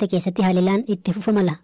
Keessatti haleellaan itti fufu mala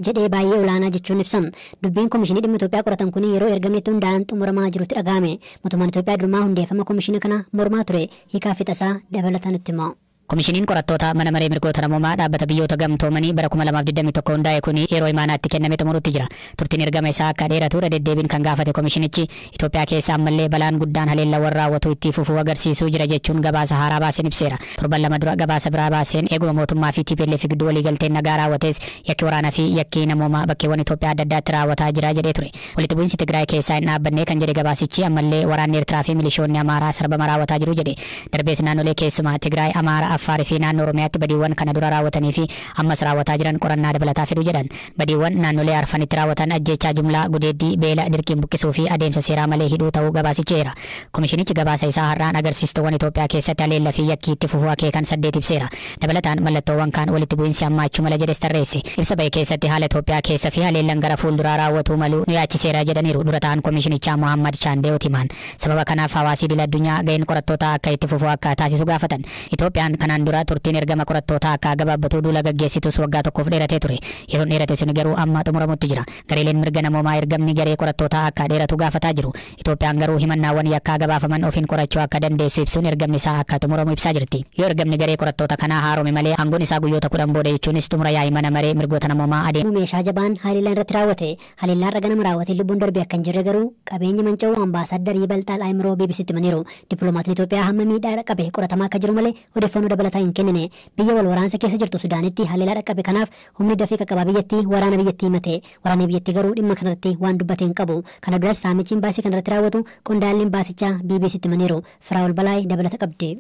jedhee baay'ee olaanaa jechuun ibsan. Dubbiin komishinii dhimma Itoophiyaa qoratan kun yeroo ergamni itti hundaa'an xumuramaa jirutti dhaga'ame. Mootummaan Itoophiyaa durumaa hundeeffama komishina kana mormaa ture. Hiikaa fixasaa dabalatan itti himaa. Komishiniin qorattoota mana maree mirgoota namoomaa dhaabbata biyyoota gamtoomanii bara 2021 hundaa'e kun yeroo imaanaatti kenname xumurutti jira. Turtiin ergama isaa akka dheeratu irra deddeebiin kan gaafate komishinichi, Itoophiyaa keessa ammallee balaan guddaan haleellawwan raawwatu itti fufuu agarsiisuu jira jechuun gabaasa haaraa baaseen ibseera. Torban 2 dura gabaasa biraa baaseen, eeguma mootummaa fi TPLF gidduu waliigalteen nagaa raawwates yakki waraanaa fi yakki namoomaa bakkeewwan Itoophiyaa adda addaatti raawwataa jira jedhee ture. Walitti bu'iinsi Tigraay keessaa hin dhaabbanne kan jedhe gabaasichi, ammallee waraanni Eertiraa fi milishoonni Amaaraa sarbama raawwataa jiru jedhe. Darbees naannolee keessumaa Tigraay, Amaaraa, Affaarii fi naannoo Oromiyaatti badiiwwan kana dura raawwatanii fi ammas raawwataa jiran qorannaa dabalataa fedhu jedhan. Badiiwwan naannolee arfanitti raawwatan ajjeechaa jumlaa, gudeeddii, beela, dirqiin buqqisuu fi adeemsa seeraa malee hidhuu ta'uu gabaasichi eera. Komishinichi gabaasa isaa har'aan agarsiistuuwwan Itoophiyaa keessatti haleellaa fi yakkii itti fufuu akeekan saddeet ibseera. Dabalataan mallattoowwan kaan walitti bu'iinsi hammaachuu mala jedhes tarreesse. Ibsa bahe keessatti haala Itoophiyaa keessa fi haleellaan gara fuulduraa raawwatuu malu nu yaachiseera jedhaniiru dura ta'an komishinichaa Muhammad Chaandee Otimaan. Sababa kanaaf hawaasii idil addunyaa gaheen qorattootaa akka itti fufuu akka taasisu gaafatan. Itoophiyaan kanaan dura turtiin ergama qorattootaa akka gabaabbatu duula gaggeessitus waggaa tokkoof dheeratee ture. Yeroon dheerate sun garuu amma xumuramutti jira. Gareeleen mirga namoomaa ergamni garee qorattootaa akka dheeratu gaafataa jiru. Itoophiyaan garuu himannaawwan yakkaa gabaafaman ofiin qorachuu akka dandeessu ibsuun ergamni isaa akka xumuramu ibsaa jirti. Yoo ergamni garee qorattoota kanaa haarome malee, aangoon isaa guyyoota 10 booda, jechuunis xumura yaa'ii mana maree mirgoota namoomaa adeemu. Meeshaa jabaan haleellaan irratti raawwate. Haleellaa har'a ganama raawwate lubbuun darbe akka hin jirre garuu qabeenya manca'uu ambaasaadar Yibalxaal Ayimiroo BBCtti himaniiru. Dippiloomatiin Itoophiyaa hamma miidhaa dhaqqabe qoratamaa akka jiru malee odeeffannoo dabalataa hin kennine. Biyya wal waraansa keessa jirtu Sudaanitti haleellaa dhaqqabe kanaaf humni dafee qaqqabaa biyyattii waraana biyyattii himate. Waraanni biyyattii garuu dhimma kanarratti waan dubbate hin qabu. Kana duras saamichi imbaasii kanarratti raawwatu qondaalli imbaasichaa BBCtti himaniiru. Firaa'ol Balaay dabalata qabdi.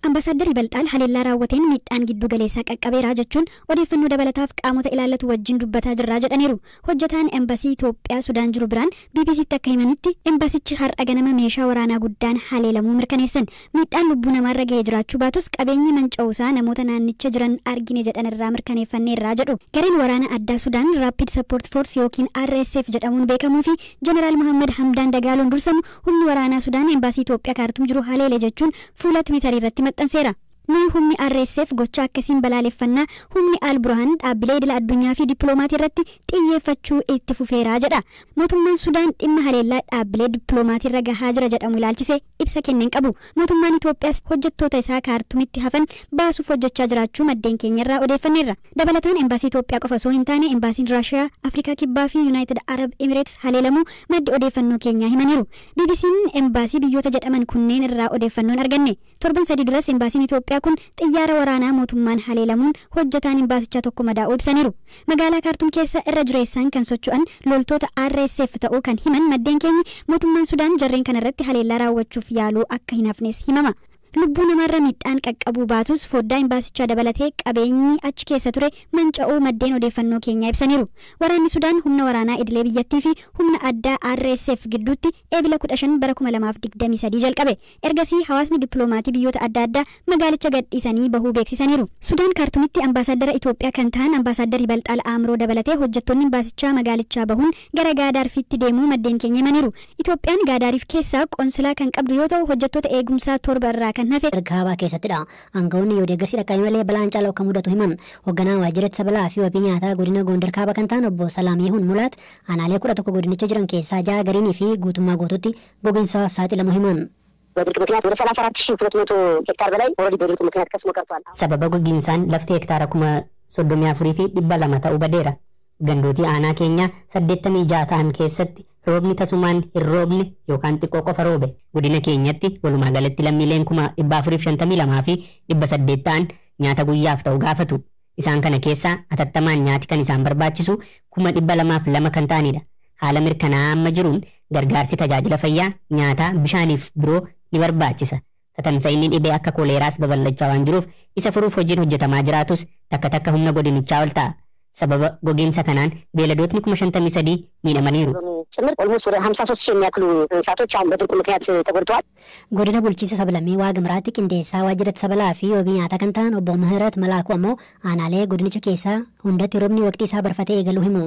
Ambaasaadar Yibalxaal haleellaa raawwateen miidhaan giddu galeessaa qaqqabeera jechuun odeeffannoo dabalataaf qaamota ilaallatu wajjin dubbataa jirraa jedhaniiru. Hojjetaan embaasii Itoophiyaa Sudaan jiru biraan BBCtti akka himanitti, embaasichi har'a ganama meeshaa waraanaa guddaan haleelamuu mirkaneessan. Miidhaan lubbuu namaarra gahee jiraachuu baatus qabeenyi manca'uusaa namoota naannicha jiran argine jedhan irraa mirkaneeffanneerraa jedhu. Gareen waraana addaa Sudaan Rapid Support Force yookiin RSF jedhamuun beekamuu fi Jeneraal Muhammad Hamdaan Dagaaloon dursamu humni waraanaa Sudaan embaasii Itoophiyaa Kaartum jiru haleele jechuun fuula Tiwiitarii irratti maxxanseera. Nuyi humni RSF gocha akkasiin balaaleffannaa, humni Al Burhaan dhaabbilee idila addunyaa fi dippiloomatii irratti xiyyeeffachuu itti fufeeraa jedha. Mootummaan Sudaan dhimma haleellaa dhaabbilee dippiloomatii irra gahaa jira jedhamu ilaalchise ibsa kenneen qabu. Mootummaan Itoophiyaas hojjettoota isaa Kaartumitti hafan baasuuf hojjechaa jiraachuu maddeen keenya irraa odeeffanneerra. Dabalataan embaasii Itoophiyaa qofa osoo hin taane embaasiin Raashiyaa, Afrikaa Kibbaa fi Yuunaayitid Arab Emirates haleelamuu maddi odeeffannoo keenyaa himaniiru. BBC'n embaasii biyyoota jedhaman kunneen irraa odeeffannoon arganne. Torban 3 duras embaasiin Itoophiyaa kun xiyyaara waraanaa mootummaan haleelamuun hojjetaan embaasichaa tokko madaa'uu ibsaniiru. Magaalaa Kaartum keessa irra jireessaan kan socho'an loltoota RSF ta'uu kan himan maddeen keenya, mootummaan Sudaan jarreen kanarratti haleellaa raawwachuuf yaaluu akka hin hafnes himama. Lubbuu namarra miidhaan qaqqabuu baatus foddaa embaasichaa dabalatee qabeenyi achi keessa ture manca'uu maddeen odeeffannoo keenyaa ibsaniiru. Waraanni Sudaan humna waraanaa idilee biyyattii fi humna addaa RSF gidduutti Eebila 15 bara 2023 jalqabe. Ergasii hawaasni dippiloomatii biyyoota adda addaa magaalicha gadhiisanii bahuu beeksisaniiru. Sudaan Kaartumitti ambaasaaddara Itoophiyaa kan ta'an ambaasaadar Yibalxaal Aamroo dabalatee hojjettoonni embaasichaa magaalichaa bahuun gara Gaadaarfitti deemuu maddeen keenya himaniiru. Itoophiyaan Gaadaariif keessaa qoonsilaa kan qabdu yoo ta'u, hojjettoota eegumsaa torba irraa kan hafe Kaabaa keessattidha. Aangawoonni yoo deeggarsi dhaqqabe malee balaan caalaa akka mudatu himan. Hoogganaan waajjira ittisa balaa fi wabii nyaataa godina Gondar Kaabaa kan ta'an obbo Salaam Yihuun Mulaat aanaalee 11 godinicha jiran keessaa ja'a gariinii fi guutummaa guutuutti gogiinsaaf saaxilamu himan. በድርቅ ምክንያት ወደ 34,200 ሄክታር በላይ already በድርቁ ምክንያት ከስሞ ቀርቷል። Sababa gogiinsaan lafti hektaara 34,200 ta'uu badeera. Gandootii aanaa keenyaa 86 ta'an keessatti roobni tasumaan hin roobne yookaan xiqqoo qofa roobe. Godina keenyatti walumaa galatti lammiileen 452,800 ta'an nyaata guyyaaf ta'u gaafatu. Isaan kana keessaa atattamaan nyaati kan isaan barbaachisu 202,000 kan ta'anidha. Haala mirkanaa'aa amma jiruun gargaarsi tajaajila fayyaa, nyaataa, bishaaniif biroo ni barbaachisa. Tatamsa'inni dhibee akka koleeraas babal'achaa waan jiruuf isa furuuf hojiin hojjetamaa jiraatus takka takka humna godinichaa ol ta'a. Sababa gogiinsa kanaan beeyladootni 53,000 miidhamaniiru. ጭምር almost ወደ 53,000 የሚያክሉ እንስሳቶች አሁን በድርቁ ምክንያት ተጎድተዋል። Godina bulchiinsa sablammii Waagimraatti qindeessaa waajjira ittisa balaa fi wabii nyaataa kan ta'an obbo Mihirat Malaakuu ammoo aanaalee godinicha keessaa hundatti roobni waqtii isaa barfatee eegaluu himu.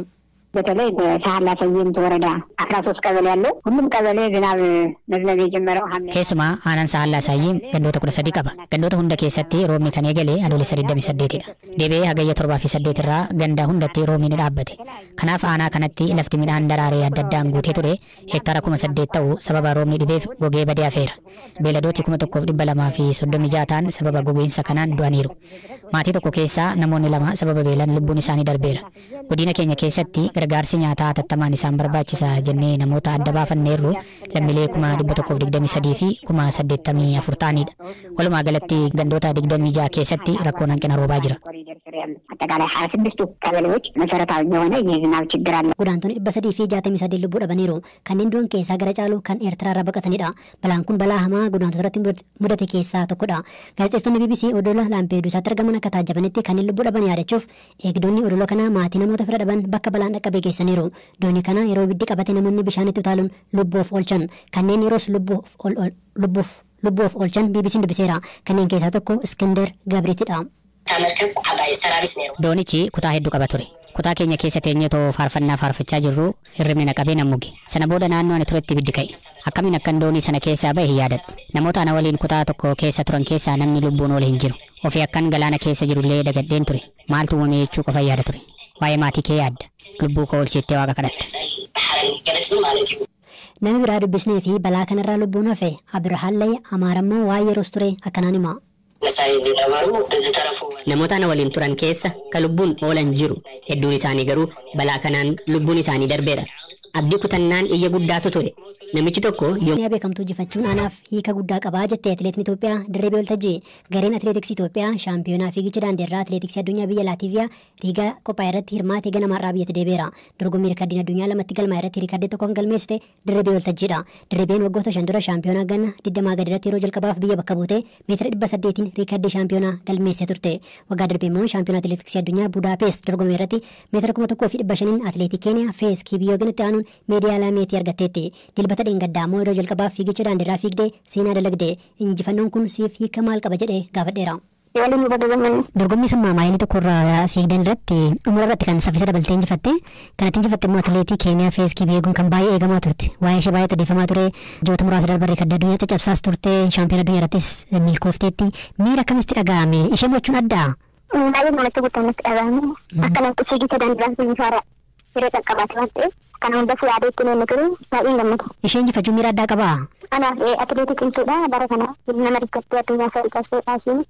በተለይ በሳህላ ሰየምት ወረዳ 13 ቀበሌ ያለው ሁሉም ቀበሌ ዝናብ መዝነብ የጀመረው ሐምሌ Keessumaa aanaan Sahallaa Saayyiim gandoota 13 qaba. Gandoota hunda keessatti roobni kan eegale Adoolessa 28dha. Deebi'ee Hagayya 7 fi 8 irraa ganda hundatti roobni ni dhaabbate. Kanaaf aanaa kanatti lafti midhaan daraaree adda addaan guutee ture hektaara 8,000 ta'u sababa roobni dhibeef gogee badee hafeera. Beeyladooti 1,236 ta'an sababa gogiinsa kanaan du'aniiru. Maatii tokko keessaa namoonni 2 sababa beelaan lubbuun isaanii darbeera. Godina keenya keessatti gargaarsi nyaataa hatattamaan isaan barbaachisa jennee namoota adda baafanneerru lammiilee 123,084 fi 84,000 ta'anidha. Walumaa galatti gandoota 26 keessatti rakkoon hanqina roobaa jira. ኮሪደር ስር ያሉ አጠቃላይ 26ቱ ቀበሌዎች መሰረታዊ የሆነ የዝናብ ችግር አለ። Godaantonni 368 lubbuu dhabaniiru. Kanneen du'an keessaa gara caalu kan Eertiraarraa baqatanidha. Balaan kun balaa hamaa godaantota irratti mudate keessaa tokkodha. Gaazexeessitoonni BBC odola Laampeeduusaatti argaman akka taajjabanitti kanneen lubbuu dhaban yaadachuuf eegdonni odola kanaa maatii namoota fira dhaban bakka balaan dhaqqabe geessaniiru. Doonii kana yeroo ibiddi qabate namoonni bishaanitti utaaluun lubbuuf oolchan. Kanneen yeroos lubbuuf oolchan BBC'n dubbiseera. Kanneen keessaa tokko Iskender Gabriitidha. Doonichi kutaa hedduu qaba ture. Kutaa keenya keessa teenyee too faarfannaa faarfachaa jirru hirribni na qabee nan muge. Sana booda naannoo ani turetti ibiddi ka'e. Akkamiin akkan doonii sana keessaa bahe hin yaadadhu. Namoota ana waliin kutaa tokko keessa turan keessaa namni lubbuun oole hin jiru. Ofii akkan galaana keessa jirullee dagadheen ture. Maaltu uumame jechuu qofa yaada ture. Waa'ee maatii kee yaadda. Lubbuu koo oolcheettee waaqa kadhatta. Namni biraa dubbisnee fi balaa kanarraa lubbuun hafe Abirahallee Amaarammoo waa'ee yeroos ture akkanaan hima. Namoota ana waliin turan keessa ka lubbuun oolan jiru. Hedduun isaanii garuu balaa kanaan lubbuun isaanii darbeera. Abdii kutannaan iyya guddaatu ture. Namichi tokko Yaa beekamtuu injifachuun anaaf hiika guddaa qabaa jette atileetiin Itoophiyaa Dirree Waltajjii. Gareen atileetiksii Itoophiyaa shaampiyoonaa fiigicha daandiirraa atileetiksii addunyaa biyya Laatiiviyaa Riigaa qophaa'e irratti hirmaatee ganama har'aa biyyatti deebi'eera. Dorgommii riikardiin addunyaa lamatti galmaa irratti riikardii tokko kan galmeessite Dirree Waltajjiidha. Dirreen waggoota 5 dura shaampiyoonaa ganna 20 gadi irratti yeroo jalqabaaf biyya bakka buute meetira 800 riikardii shaampiyoonaa galmeessite turte. Waggaa darbe immoo shaampiyoonaa atileetiksii addunyaa Budaapest dorgommii irratti meetira 1500 atileetii Keeniyaa Fees Kibiyoogin itti aanuun meedaalaa meetii argatteetti. Dilbata dheengaddaa immoo yeroo jalqabaaf fiigicha daandiirraa fiigdee seenaa dalagde. Injifannoon kun siif hiika maal qaba jedhee gaafadheera. Dorgommii sammaa maayilii tokkorraa fiigdan irratti dhumura irratti kan saffisa dabaltee injifatte. Kanatti injifatte immoo atileetii Keeniyaa Fees Kibiyeeguun kan baay'ee eegamaa turte. Waa'ee ishee baay'ee odeeffamaa ture. Ji'oota muraasa darban riikardii addunyaa caccabsaas turte. Shaampiyoona addunyaa irrattis milkoofteetti. Miira akkamitti dhaga'ame? Ishee mo'achuun addaa? Baay'ee namatti guddaa natti dhaga'ame. Akka namatti fiigicha daandiirraa fiiguu yeroo jalqabaati waan ta'eef kana hunda yaadee ittiin inni ture baay'een gammada. Ishee injifachuun miira addaa qabaa? Anaaf atileetii cimtuudha bara kana nama riikkatti addunyaa sadii cabseedha isheen.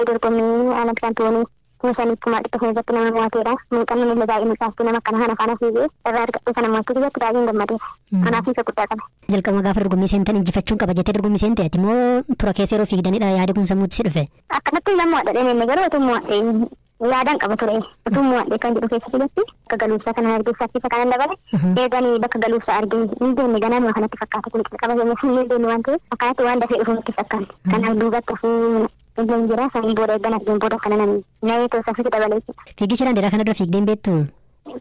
Dorgommii aanaa shaampiyoonii 5,500 irratti nama mo'ateedha. Muuxannoon illee baay'ee nu nama akkana kana faana fiigee irraa argadhe kana mo'achuu biyyatti baay'een gammadeera. Anaaf hiika guddaa qaba. Jalqabuma gaafa dorgommii seentan injifachuun qaba jettee dorgommii seente ati moo tura keessa yeroo fiigdanidha yaadi kun sammuutti si dhufe? Akkanatti nama mo'adha inni garuu utuu mo'adhe yaadaan qaba ture. Utuu mo'adhe kan jedhu keessa filatti bakka galuubsaa kana argee saffisa kanan dabale eeganii bakka galuubsaa argee hin deemne ganama kanatti fakkaata kun qaba keenya hin deemne waan ta'eef akkanatti waan dafee dhufu nutti fakkaata. Kanaaf duubatti hafuu hin jira saniin booda eeggan argeen booda kana nan na'ee too saffisa dabalee. Fiigicha daandiirraa kana dura fiigdeen beektu?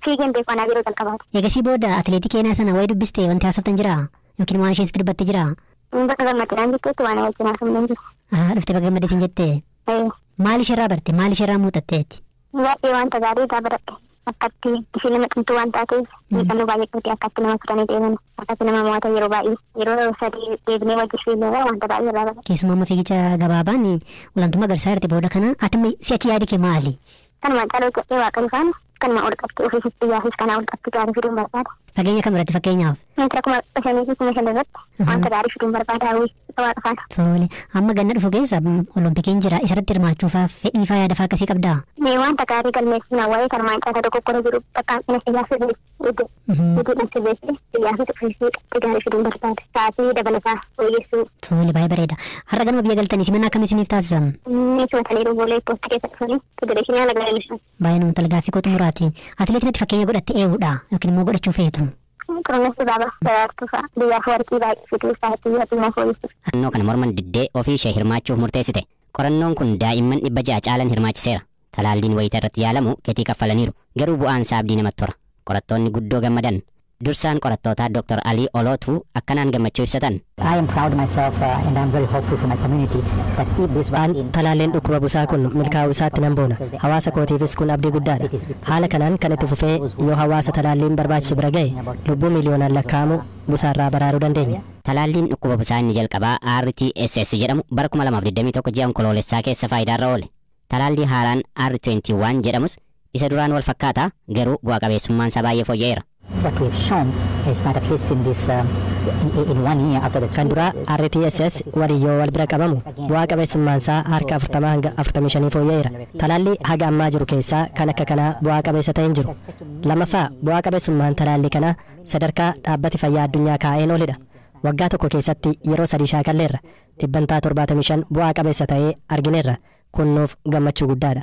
Fiigeen beeku anaa yeroo jalqabaati. Eegasii booda atileetii Keeniyaa sana wayii dubbiste wanti haasoftan jiraa? Yookiin waan isheen sitti dubbatte jiraa? Bakka gammaddaan jetteetti waan wajjin haasofne hin jiru. Dhuftee bakka gammaddeetiin jette? Maal isheerraa barte? Maal isheerraa muuxatteetti? Baay'ee wanta gaarii irraa baradhe. Akkatti ishee nama cimtuu waan taateef muuxannoo baay'ee qabdi akkatti nama fudhanii deeman akkatti nama mo'atan yeroo baay'ee yeroo sadii deebinee wajjin fiignee wanta baay'ee irraa baradhe. Keessumaa amma fiigicha gabaabaan olaantummaa agarsiisaa jirti booda kana ati si'achi yaadi kee maali? Kanuma caloo jedhee waaqayyo faana kanuma ol qabdi ofiisitti biyyaafis kanaa ol qabdi gaarii fiduun barbaada. Fageenya kam irratti fakkeenyaaf? Meetira 5,000 fi 5,000 irratti wanta gaarii fiduun barbaada hawwii waaqa faana. Tole amma ganna dhufu keessa olompikiin jira isarratti hirmaachuufaaf fedhii faa yaada faa akkasii qabdaa? Mee wanta gaarii galmeessina waa'ee karmaan caasaa dogoggora jiru bakka hanqina siyyaasa hojiidhaan sirreessee biyyaafis ofiisii qabxii gaarii fiduun barbaada. Sa'aatii dabalataa fooyyessuu. Tole baay'ee bareeda. Har'a ganama biyya galtanii simannaa akkamii isiniif taasisan? Inni simatanii boolee poostii keessa dhufanii federeeshinii haala gaarii. Baay'ee namatti tola gaaffii koo xumuraati. Atileetiin ati fakkeenya godhatte eenyudha yookiin immoo godhachuu feetu? Xurunesh Dibaabaa Daraartuu fa'a biyyaaf warqii baay'ee fiduu sa'aatii addunyaa fooyyessuuf. Qorannoo kana morman diddee ofii ishee hirmaachuuf murteessite. Qorannoon kun daa'imman 600 caalan hirmaachiseera. Talaalliin wayita irratti yaalamu gatii kaffalaniiru. Garuu bu'aan isaa abdii namatti tora. Qorattoonni guddoo gammadan. Dursaan qorattootaa Dr. Alii Olootu akkanaan gammachuu ibsatan. I am proud myself and I'm very hopeful for my community that if this vaccine Talaalliin dhukkuba busaa kun milkaa'uu isaatti nan boona. Hawaasa kootiifis kun abdii guddaadha. Haala kanaan kan itti fufee yoo hawaasa talaalliin barbaachisu bira ga'e, lubbuu miiliyoonaan lakkaa'amu busaarraa baraaruu dandeenya. Talaalliin dhukkuba busaa inni jalqabaa RTSS jedhamu bara 2021 ji'a Onkoloolessaa keessa faayidaarra oole. Talaallii haaraan R21 jedhamus isa duraan wal fakkaata, garuu bu'a qabeessummaan isaa baay'ee fooyya'eera. What we have shown is that at least in this in one year after the Kan duraa RTSS waliin yoo wal bira qabamu, bu'aa qabeessummaan isaa harka 40 hanga 45 fooyya'eera. Talaallii haga ammaa jiru keessaa kan akka kanaa bu'aa qabeessa ta'e hin jiru. Lammaffaa, bu'aa qabeessummaan talaallii kanaa sadarkaa Dhaabbati Fayyaa Addunyaa kaa'een olidha. Waggaa tokko keessatti yeroo sadii shaakalleerra. 75% bu'aa qabeessa ta'ee argineerra. Kun nuuf gammachuu guddaadha.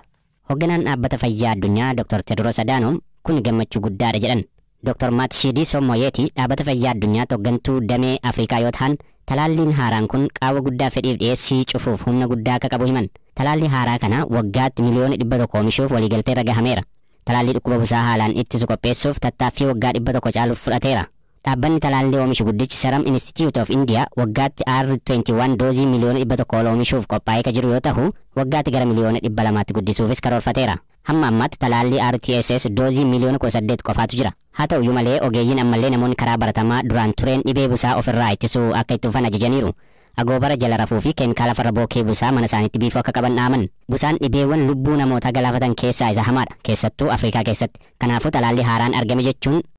Hoogganaan Dhaabbata Fayyaa Addunyaa Dr. Tedros Adhanom kun gammachuu guddaadha jedhan. Dr. Matshidiso Moeti Dhaabbata Fayyaa Addunyaatti hooggantuu damee Afrikaa yoo ta'an, talaalliin haaraan kun qaawwa guddaa fedhiif dhiyeessii cufuuf humna guddaa akka qabu himan. Talaallii haaraa kana waggaatti miliyoona 100 oomishuuf waliigaltee irra gahameera. Talaallii dhukkuba busaa haalaan ittisu qopheessuuf tattaaffii waggaa 100 caaluuf fudhateera. Dhaabbanni talaallii oomishu guddichi Serum Institute of India waggaatti R21 doozii miliyoona 100 ol oomishuuf qophaa'ee kan jiru yoo ta'u, waggaatti gara miliyoona 200tti guddisuufis karoorfateera. Hamma ammaatti talaallii RTSS doozii miliyoona 18 qofaatu jira. Haa ta'uyyuu malee, ogeeyyiin ammallee namoonni karaa baratamaa duraan tureen dhibee busaa ofirraa ittisuu akka itti fufan ajajaniiru. Agoobara jala rafuu fi keemikaala farra bookee busaa mana isaaniitti biifuu akka qaban dhaaman. Busaan dhibeewwan lubbuu namootaa galaafatan keessaa isa hamaadha. Keessattuu Afrikaa keessatti. Kanaafuu talaallii haaraan argame jechuun